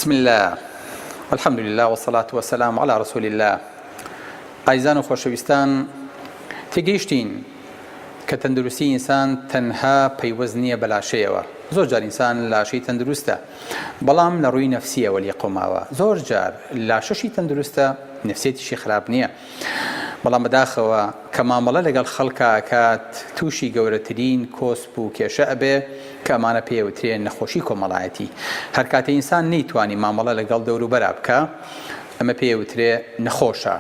بسم اللە والحمد للە والصلاة والسلام علی رسول اللە ئازیزان و خۆشەویستان تێگەیشتین کە تەندروستی ئینسان تەنها پەیوەست نییە بە لاشەیەوە زۆر جار ئینسان لاشەی تەندروستە بەڵام لە ڕووی نەفسیەوە لێ قەوماوە زۆر جار لاشەشی تەندروستە نفسێتیشی خراپ نییە بەڵام بەداخەوە کە مامەڵە لەگەڵ خەڵکا ئەکات تووشی گەورەترین کۆسپ و کێشە ئەبێ کە ئەمانە پێی ئەوترێ نەخۆشی کۆمەڵایەتی. هەرکاتێ ئینسان نەیتوانی مامەڵە لەگەڵ دەوروبەرا بکا ئەمە پێی ئەوترێ نەخۆشە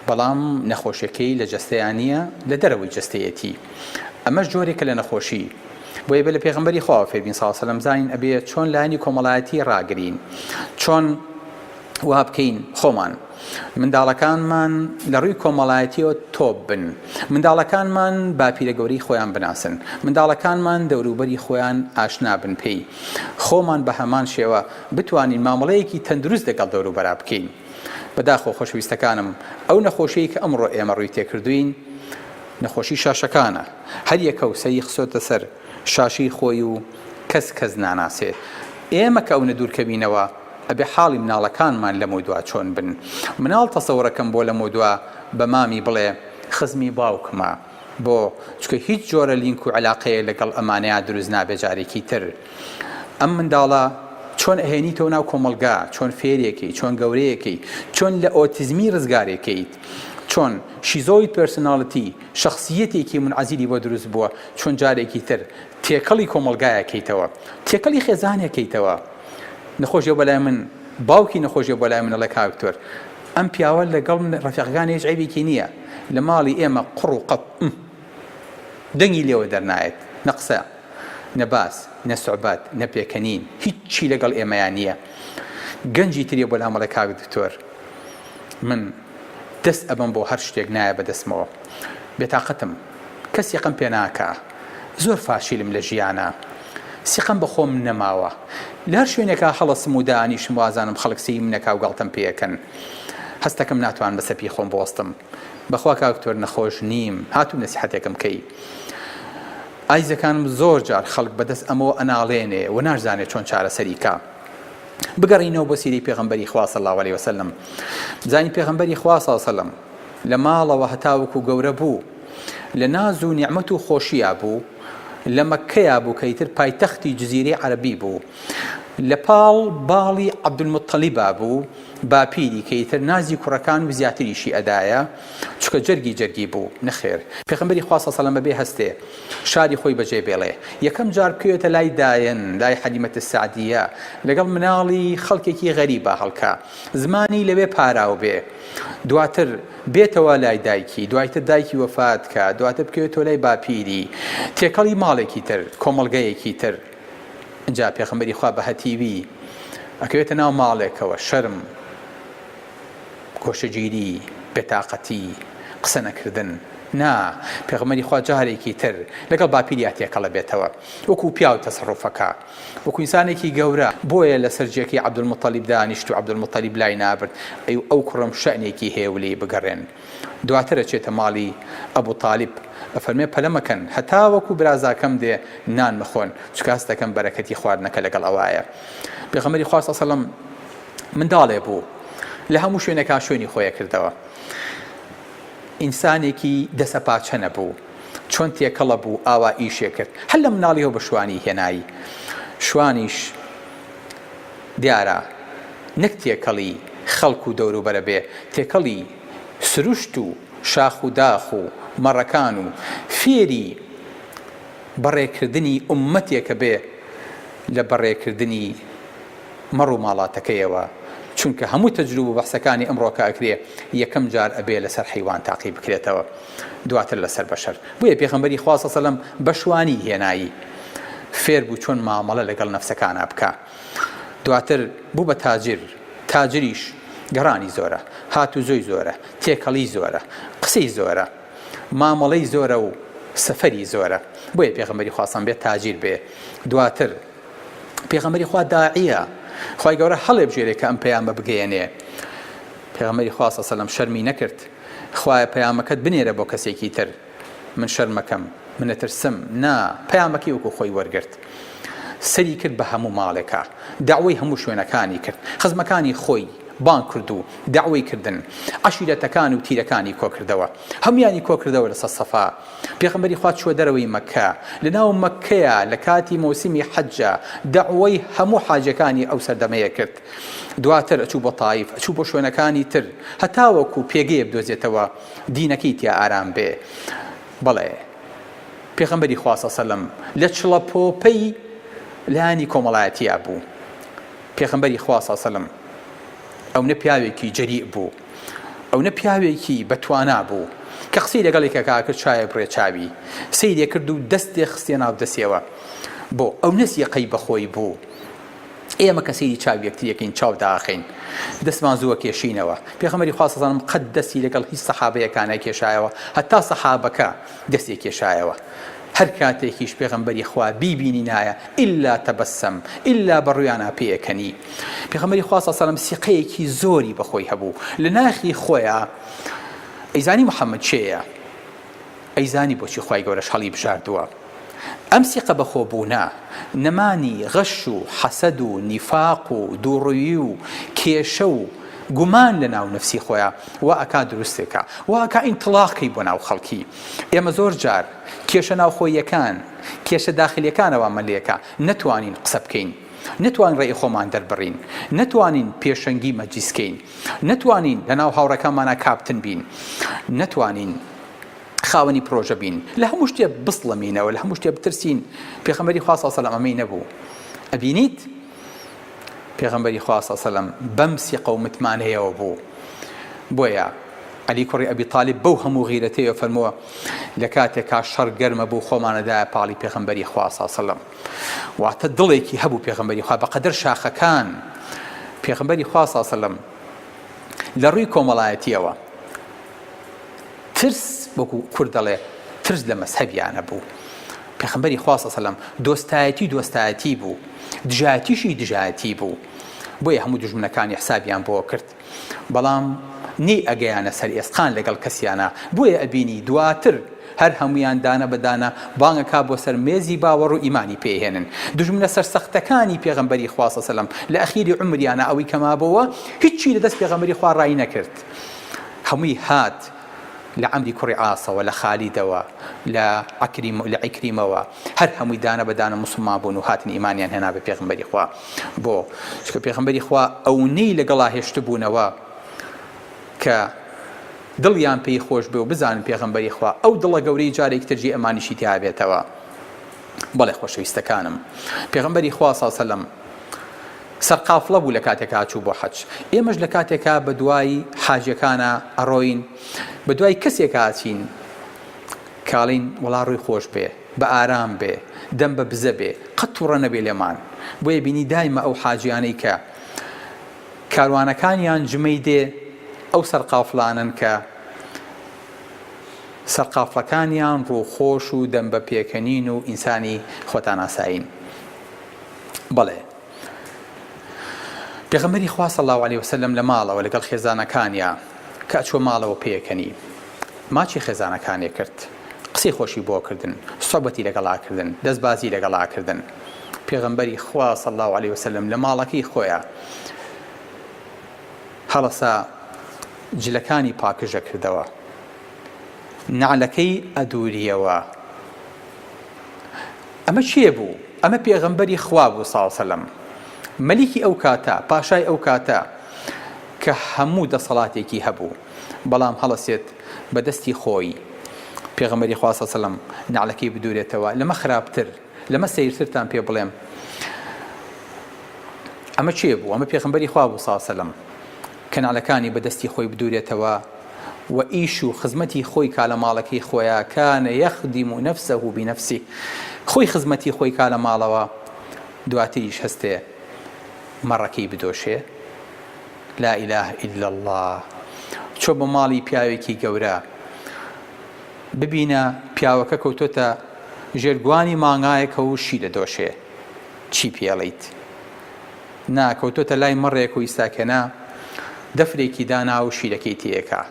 بەڵام نەخۆشیەکەی لە جەستەیا نییە لە دەرەوەی جەستەیەتی ئەمەش جۆرێکە لە نەخۆشی بۆیە بێ لە پێغەمبەری خواوە فێربین صلی اللە علیە وسلم بزانین ئەبێ چۆن لایەنی کۆمەڵایەتی ڕاگرین چۆن وا بکەین خۆمان منداڵەکانمان لە ڕووی کۆمەڵایەتیەوە تۆپ بن منداڵەکانمان باپیرە گەورەی خۆیان بناسن منداڵەکانمان دەوروبەری خۆیان ئاشنا بن پێی خۆمان بە هەمان شێوە بتوانین مامەڵەیەکی تەندروست لەگەڵ دەوروبەرا بکەین بەداخەوە خۆشەویستەکانم ئەو نەخۆشیەی کە ئەمڕۆ ئێمە ڕووی تێکردوین نەخۆشی شاشەکانە هەر یەکە و سەری خسۆتە سەر شاشەی خۆی و کەس کەس ناناسێ ئێمە کە ئەونە دوورکەوینەوە ئەبێ حاڵی مناڵەکانمان لەمەودوا چۆن بن؟ مناڵ تەسەورەکەم بۆ لەمەودوا بە مامی بڵێ خزمی باوکمە بۆ؟ چونکە هیچ جۆرە لینک و عەلاقەیەک لەگەڵ ئەمانەیا دروست نابێ جارێکی تر ئەم منداڵە چۆن ئەهێنیتەوە ناو کۆمەڵگا چۆن فێرێکەی چۆن گەورەیەکەی چۆن لە ئۆتیزمی ڕزگارێکەیت چۆن schizoid personality شەخسیەتێکی منعەزیلی بۆ دروست بووە چۆن جارێکی تر تێکەڵی کۆمەڵگایەکەیتەوە تێکەڵی خێزانێکەیتەوە نەخۆشیە بەلای من باوکی نەخۆشیە بۆ لای من ئەڵێ کاک دکتۆر ئەم پیاوە لەگەڵ ڕەفیقەکانی هیچ عەیبێکی نییە لە ماڵی ئێمە قوڕ و قەپ دەنگی لێوە دەرنایەت نە قسە نە باس نە سوعبەت نە پێکەنین هیچی لەگەڵ ئێمەیان نییە گەنجی تریە بۆ لام ئەڵێ کاک دکتۆر من دەست ئەبەم بۆ هەر شتێک نایە بەدەستمەوە بێتاقەتم کەس یەقەم پێناکا زۆر فاشیلم لە ژیانا سیقەم بە خۆم نەماوە لە هەر شوێنێکا هەڵەسم و دانیشم وازانم خەڵک سەیری منەکا و گاڵتەم پێ ئەکەن هەستەکەم ناتوانم بەسەر پێی خۆم بوەستم بەخوا کاک دکتۆر نەخۆش نیم هاتووم نەسیحەتێکم کەی ئایزەکانم زۆر جار خەڵک بەدەست ئەمەوە ئەناڵێنێ و ناشزانێ چۆن چارەسەری کا بگەڕینەوە بۆ سیرەی پێغەمبەری خوا صلی اللە علیە وسلم بزانین پێغەمبەری خوا صلی اللە علیە وسلم لە ماڵەوە هەتاوەکو گەورە بوو لە ناز و نیعمەت و خۆشیا بوو لە مەککەیا بوو کە ئیتر پایتەختی جزیرەی عەرەبی بوو لە پاڵ باڵی عەبدولموتەلیبا بوو باپیری کە ئیتر نازی کوڕەکان و زیاتریشی ئەدایە چونکە جەرگی جەرگی بوو نەخێر پێغەمبەری خوا صلی اللە علیە وسلم بەبێ هەستێ شاری خۆی بەجێ بێڵێ یەکەم جار بکەوێتە لای دایەن لای حەلیمە السعدیە لەگەڵ مناڵی خەڵکێکی غەریبا هەڵکا زمانی لەوێ پاراو بێ دواتر بێتەوە لای دایکی دوایتر دایکی وەفات کا دواتر بکەوێتەوە لای باپیری تێکەڵی ماڵێکی تر کۆمەڵگەیەکی تر ئینجا پێغەمبەری خوا بە هەتیوی ئەکەوێتە ناو ماڵێکەوە شەرم گۆشەگیری، بێتاقەتی، قسە نەکردن، نا، پێغەمبەری خوا جارێکی تر لەگەڵ باپیریا تێکەڵ ئەبێتەوە، وەکو پیاو تەسەڕوف ئەکا، وەکو ئینسانێکی گەورە، بۆیە لەسەر جێکەی عەبدولموتەڵیب دانیشت و عەبدولموتەڵیب لای نابرد، ئەی ئەو کوڕەم شەئنێکی هەیە و لێی بگەڕێن. دواتر ئەچێتە ماڵی ئەبو تالیب، ئەفەرموێ پەلە مەکەن، هەتاوەکو برازاکەم دێ نان مەخۆن، چونکە هەست دەکەم بەرەکەتی خواردنەکە لەگەڵ ئەوایە. پێغەمبەری خوا صلی اللە علیە وسلم منداڵێ بوو لە هەموو شوێنێکا شوێنی خۆی ئەکردەوە ئینسانێکی دەسەپاچە نەبوو چۆن تێکەڵە بوو ئاوا ئیشێ کرد هەر لە مناڵیەوە بە شوانی هێنایی شوانیش دیارە نەک تێکەڵی خەڵک و دەوروبەرە بێ تێکەڵی سروشت و شاخ و داخ و مەڕەکان و فێری بەڕێکردنی ئوممەتێکە بێ لە بەڕێکردنی مەڕ و ماڵاتەکەیەوە، چونکە هەموو تەجروب و بەحسەکانی ئەمڕۆکە ئەکرێ یەکەم جار ئەبێ لەسەر حەیوان تاقی بکرێتەوە دواتر لەسەر بەشەر، بۆیە پێغەمبەری خوا صلی سلم بە شوانی هێنایی فێر بوو چۆن مامەڵە لەگەڵ نەفسەکانا بکا، دواتر بوو بە تاجر، تاجریش گەڕانی زۆرە، هات و زۆی زۆرە، تێکەڵی زۆرە، قسەی زۆرە، مامەڵەی زۆرە و سەفەری زۆرە، بۆیە پێغەمبەری خوا صلی بێ تاجیر بێ، دواتر. پێغەمبەری خوا داعیە خوای گەورە هەڵێبژێرێ کە ئەم پەیامە بگەیەنێ پێغەمبەری خوا صلی سەلەم شەرمی نەکرد خوایە پەیامەکەت بنێرە بۆ کەسێکی تر من شەرمەکەم من ئەترسم نا پەیامەکەی وەکو خۆی وەرگرت. سەری کرد بە هەموو ماڵێکا، دەعوەی هەموو شوێنەکانی کرد، خزمەکانی خۆی بانگ کرد و دەعوەی کردن، عەشیرەتەکان و تیرەکانی کۆکردەوە، هەموویانی کۆکردەوە لەسەر سەفا. پێغەمبەری خوا چووە دەرەوەی مەککە، لەناو مەککەیا لە کاتی مەوسیمی حەجا دەعوەی هەموو حاجیەکانی ئەو سەردەمەیە کرد. دواتر ئەچوو بۆ تایف، ئەچوو بۆ شوێنەکانی تر هەتاوەکو پێگەیە بدۆزێتەوە دینەکەی تیا ئارام بێ. بەڵێ پێغەمبەری خوا صلی سەلەم لە چڵەپۆپەی لایەنی کۆمەڵایەتیا بوو. پێغەمبەری خوا صلی سەلەم ئەونە پیاوێکی جەریء بوو، ئەونە پیاوێکی بەتوانا بوو کە قسەی لەگەڵ یەکێکا کرد چاوێ بڕێ چاوی سەیرێ کرد و دەستێ خستیە ناو دەستیەوە بۆ ئەونە سیقەی بەخۆی بوو. ئێمە کە سەیری چاوی یەکتری ئەکەین چاو داخەین دەستمان زوو ئەکێشینەوە پێغەمبەری خوا صلی اللە قەت دەستی لەگەڵ هیچ سەحابەیەکا نەکێشایەوە هەتا سەحابەکە دەستی کێشایەوە هەر کاتێکیش پێغەمبەری خوا بیبینینایە ئیلا تەبەسەم ئیلا بە ڕویانا پێکەنی پێغەمبەری خوا صلی اللە سیقەیەکی زۆری بەخۆی هەبوو لە ناخی خۆیا ئەیزانی محەممەد کێیە ئەیزانی بۆچی خوای گەورەش هەڵی بژاردووە ئەم سیقە بەخۆ بوونە، نەمانی غەش و حەسەد و نیفاق و دووڕوویی و کێشە و گومان لە ناو نەفسی خۆیا وا ئەکا دروستێکا وا ئەکا ئینتڵاق کەی بۆ ناو خەڵکی ئێمە زۆر جار کێشە ناوخۆییەکان کێشە داخلیەکان ئەوامان لێکا نەتوانین قسە بکەین نەتوانین ڕەئی خۆمان دەربڕین نەتوانین پێشەنگی مەجلیس کەین نەتوانین لە ناو هاوڕێکانمانا کاپتن بین نەتوانین خاوەنی پرۆژە بین لە هەموو شتێ بسڵەمینەوە لە هەموو شتێ بترسین پێغەمبەری خوا صلی سەلام ئەمەی نەبوو ئەبینیت پێغەمبەری خوا صلی سەلام بەم سیقە و متمانەیەوە بوو بۆیە عەلی کوڕی ئەبی تالیب بەو هەموو غیرەتەیە فەرمووە لە کاتێکا شەڕ گەرمە بوو خۆمانەدایە پاڵی پێغەمبەری خوا صلی سەلام واتە دڵێکی هەبوو پێغەمبەری خوا بەقەدەر شاخەکان پێغەمبەری خوا صلی سەلام لە ڕووی کۆمەڵایەتیەوە ترس وەکو کورد دەڵێ ترس لە مەزهەبیانە بوو. پێخەمبەری خوا صلی سەلەم دۆستایەتی دۆستایەتی بوو، دژایەتیشی دژایەتی بوو. بۆیە هەموو دوژمنەکانی حسابیان بۆ کرد. بەڵام نەی ئەگەیانە سەر ئێسقان لەگەڵ کەسیانا. بۆیە ئەبینی دواتر هەر هەموویان دانە بە دانە بانگ ئەکا بۆ سەر مێزی باوەڕ و ئیمانی پێ ئەهێنن. دوژمنە سەرسەختەکانی پێغەمبەری خوا صلی سەلەم لە ئەخیری عومریانا ئەوەی کە مابۆوە هیچی لە دەست پێغەمبەری خوا ڕای نەکرد. هەمووی هات لە عەمری کوڕی عاسەوە لە خالیدەوە لە عەکریم لە عیکریمەوە هەر هەمووی دانە بە دانە موسڵمان بوون و هاتن ئیمانیان هێنا بە پێغەمبەری خوا بۆ چونکە پێغەمبەری خوا ئەونەی لەگەڵا هێشتبوونەوە کە دڵیان پێی خۆش بێ و بزانن پێغەمبەری خوا ئەو دڵە گەورەی جارێکی تر جێ ئەمانیشی تیا بێتەوە بەڵێ خۆشەویستەکانم پێغەمبەری خوا صلی سەلەم سەرقافڵە بوو لە کاتێکا چوو بۆ حەج ئێمەش لە کاتێکا بە دوای حاجیەکانا ئەڕۆین بە دوای کەسێکا ئەچین کاڵین وەڵا ڕووی خۆش بێ بە ئارام بێ دەم بە بزە بێ قەت توڕە نەبێ لێمان بۆیە بینی دایمە ئەو حاجیانەی کە کاروانەکانیان جمەی دێ ئەو سەرقافلانەن کە سەرقافڵەکانیان ڕووخۆش و دەم بە پێکەنین و ئینسانی خۆتاناسایین بەڵێ پێغەمبەری خوا صلی اللە علیە وسلم لە ماڵەوە لەگەڵ خێزانەکانیا کە ئەچووە ماڵەوە پێکەنی ماچی خێزانەکانی کرد قسەی خۆشی بۆ کردن سۆبەتی لەگەڵا کردن دەستبازی لەگەڵا کردن پێغەمبەری خوا صلی اللە علیە وسلم لە ماڵەکەی خۆیا هەڵەسا جلەکانی پاکژە کردەوە نەعلەکەی ئەدوریەوە ئەمە کێ بوو؟ ئەمە پێغەمبەری خوا بوو صلی سلم مەلیکی ئەو کاتە، پاشای ئەو کاتە کە هەموو دەسەڵاتێکی هەبوو، بەڵام هەڵەسێت بە دەستی خۆی پێغەمبەری خوا صلی سلم نەعلەکەی بدورێتەوە، لەمە خراپتر، لەمە سەیرترتان پێ بڵێم ئەمە کێ بوو؟ ئەمە پێغەمبەری خوا بوو صلی سلم کە نەعلەکانی بە دەستی خۆی بدورێتەوە و ئیش و خزمەتی خۆی کا لە ماڵەکەی خۆیا، کان یخدم نفسه بنفسه، خۆی خزمەتی خۆی کا لە ماڵەوە، دواتریش هەستێ مەڕەکەی بدۆشێ؟ لا الە الا اللە چۆ بۆ ماڵی پیاوێکی گەورە ببینە پیاوەکە کەوتۆتە ژێر گوانی مانگایەکە و شیر دەدۆشێ چی پێڵیت؟ نا کەوتۆتە لای مەڕێک و ئیستاکێنە دەفرێکی دانا و شیرەکەی تێئەکا.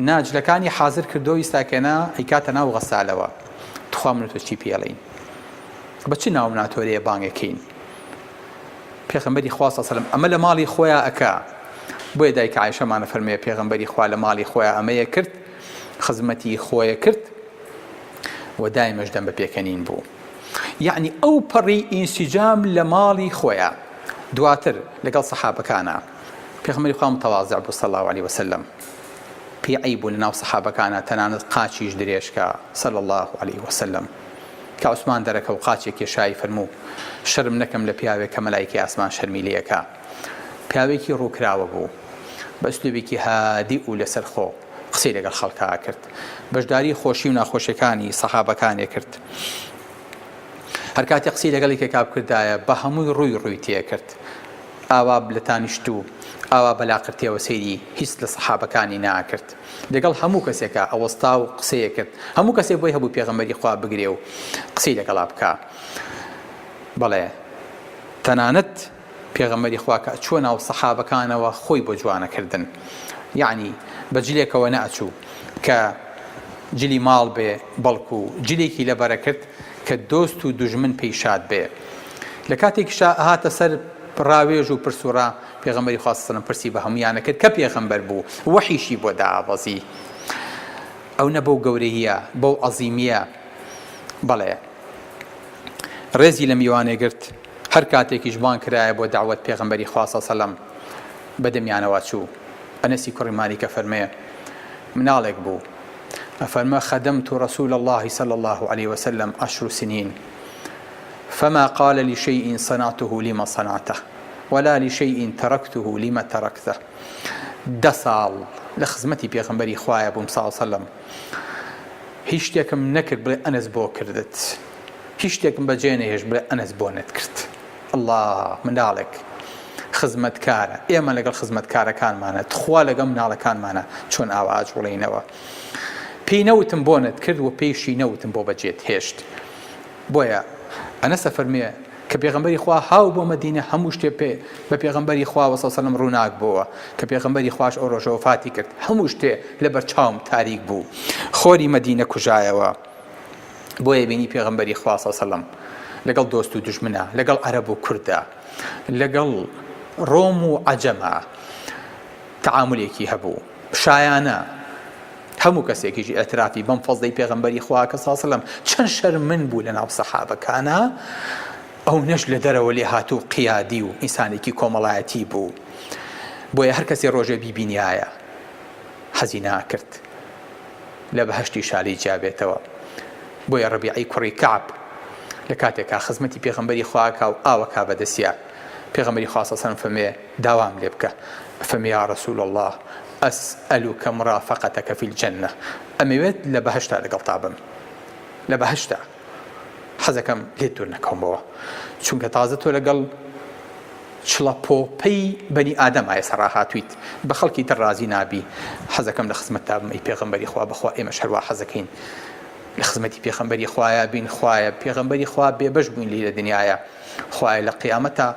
نا جلەکانی حازر کردۆ ئیستاکێنە ئەیکاتە ناو غەسالەوە. تخوا من و تۆ چی پێڵێین؟ بە چ ناو ناتۆرەیە بانگەکەین؟ پێغەمبەری خوا صلی سەلەم ئەمە لە ماڵی خۆیا ئەکا بۆیە دایکە عایشەمان ئەفەرموێ پێغەمبەری خوا لە ماڵی خۆیا ئەمەیە کرد خزمەتی خۆیە کرد و دایمەش دەم بە پێکەنین بوو یەعنی ئەو پەڕی ئینسجام لە ماڵی خۆیا دواتر لەگەڵ سەحابەکانا پێغەمبەری خوا متواضع بوو صلی الله علیه وسلم پێی عەیب بوو لەناو سەحابەکانا تەنانەت قاچیش درێژ کا صلی الله علیه وسلم کە عوسمان دەرەکە و قاچێک کێشای فەرموو شەرم نەکەم لە پیاوێک کە مەلایکی ئاسمان شەرمی لێ ئەکا پیاوێکی ڕووکراوە بوو بە ئسلوبێکی هادیء و لەسەر خۆ قسەی لەگەڵ خەڵکا ئەکرد بەشداری خۆشی و ناخۆشیەکانی سەحابەکانێ کرد هەر کاتێ قسەی لەگەڵ یەکێکا بکردایە بە هەمووی ڕووی ڕووی تێکرد ئاوا لە تانیشت و ئاوا بە لاقرتێوە سەیری هیچ لە سەحابەکانی ناکرد لەگەڵ هەموو کەسێکا ئەوەستا و قسەیە کرد هەموو کەسێ بۆی هەبوو پێغەمبەری خوا بگرێ و قسەی لەگەڵا بکا بەڵێ تەنانەت پێغەمبەری خوا کە ئەچووە ناو سەحابەکانەوە خۆی بۆ جوانەکردن یەعنی بە جلێکەوە نەئەچوو کە جلی ماڵ بێ بەڵکو جلێکی لەبەرەکرد کە دۆست و دوژمن پێی شاد بێ لە کاتێکیشا ئەهاتە سەر ڕاوێژ و پرس و ڕا پێغەمبەری خوا صلی پرسی بە هەموویانە کرد کە پێغەمبەر بوو وەحیشی بۆ دابەزی ئەو نە بەو گەورەییە بەو عەزیمیە بەڵێ ڕێزی لە میوانێ گرت هەر کاتێکیش بانگ کرایە بۆ دەعوەت پێغەمبەری خوا صلی سەلەم بە دەمیانەوە چوو. ئەنەسی کوڕی مالیک ئەفەرمێ، مناڵێک بوو ئەفەرمێ خدمت رسول اللە صلی اللە علیە وسلم عشر سنین فما قال لشیء صنعته لم صنعته ولا لشیء ترکته لم ترکته دە ساڵ لە خزمەتی پێغەمبەری خوایە بووم صلی سەلەم هیچ شتێکم نەکرد بڵێ ئەنەس بۆ کردت هیچ شتێکم بەجێ نەهێشت بڵێ ئەنەس بۆ نەتکرد اللە منداڵێک خزمەتکارە ئێمە لەگەڵ خزمەتکارەکانمانە تخوا لەگەڵ مناڵەکانمانە چۆن ئاوا ئاجوڵینەوە پێی نەوتم بۆ نەتکرد و پێیشی نەوتم بۆ بەجێت هێشت بۆیە ئەنەسە فەرمێ کە پێغەمبەری خوا هاو بۆ مەدینە هەموو شتێ پێ بە پێغەمبەری خوا وەسەڵ سەلەم ڕووناک بۆوە کە پێغەمبەری خواش ئەو ڕۆژە وەفاتی کرد هەموو شتێ لەبەر چاوم تاریک بوو خۆری مەدینە کوژایەوە بۆیە بینی پێغەمبەری خوا صلی سەلەم لەگەڵ دۆست و دوژمنە لەگەڵ عەرەب و کوردە لەگەڵ ڕۆم و عەجەمە تەعامولێکی هەبوو شایانە هەموو کەسێکیش ئیعترافی بەم فەزڵەی پێغەمبەری خوا کە صلی سەلەم چەند شەرمن بوو لە ناو سەحابەکانە ئەو نەش لە دەرەوە لێ هاتوو قیادی و ئینسانێکی کۆمەڵایەتی بوو بۆیە هەر کەسێ ڕۆژێ بیبینیایە حەزی ناکرد لە بەهەشتیشا لێی جیا بێتەوە. بۆیە ڕەبیعەی کوڕی کەعب لە کاتێکا خزمەتی پێغەمبەری خوا ئەکا و ئاو ئەکا بە دەستیا، پێغەمبەری خوا صلی اللە علیە وسلم فەرموێ، داوام لێ بکە. فەرموێ، یا رسول اللە اسألک مرافقتک فی الجنە، ئەمەوێت لە بەهەشتا لەگەڵتا بم. لە بەهەشتا حەزەکەم لێت دوور نەکەومەوە. چونکە تازە تۆ لەگەڵ چڵە پۆپەی بەنی ئادەم ئایسە ڕاهاتویت بە خەڵکی تر ڕازی نابی حەزەکەم لە خزمەتتا بم ئەی پێغەمبەری خوا بەخوا ئێمەش هەروا حەزەکەین لە خزمەتی پێغەمبەری خوایە بین خوایە پێغەمبەری خوا بێبەش بووین لێی لە دنیاە خوایە لە قیامەتا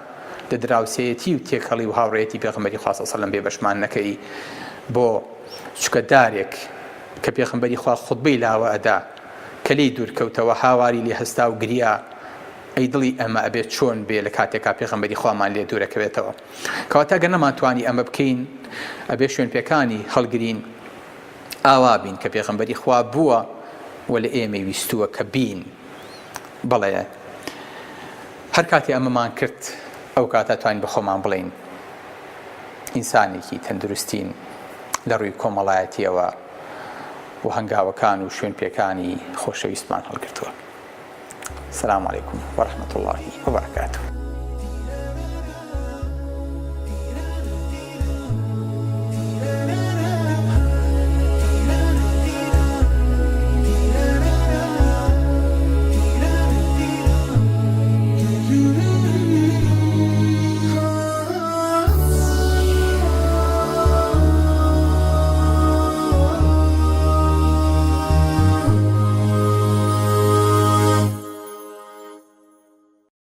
لە دراوسێیەتی و تێکەڵی و هاوڕێیەتی پێغەمبەری خوا صلی سەلەم بێبەشمان نەکەی بۆ چکە دارێک کە پێغەمبەری خوا خوتبەی لاوە ئەدا کە لێی دوور کەوتەوە هاواری لێ هەستا و گریا ئەی دڵی ئەمە ئەبێت چۆن بێ لە کاتێکا پێغەمبەری خوامان لێ دوورەکەوێتەوە؟ کەواتە گەر نەمانتوانی ئەمە بکەین ئەبێ شوێنپێکانی هەڵگرین ئاوا بین کە پێغەمبەری خوا بووە و لە ئێمەی ویستووە کە بین. بەڵێ هەر کاتێ ئەمەمان کرد ئەو کاتە توانین بە خۆمان بڵێین ئینسانێکی تەندروستین لە ڕووی کۆمەڵایەتیەوە و هەنگاوەکان و شوێنپێکانی خۆشەویستمان هەڵگرتووە. السلام علیکم ورحمة اللە وبرکاته.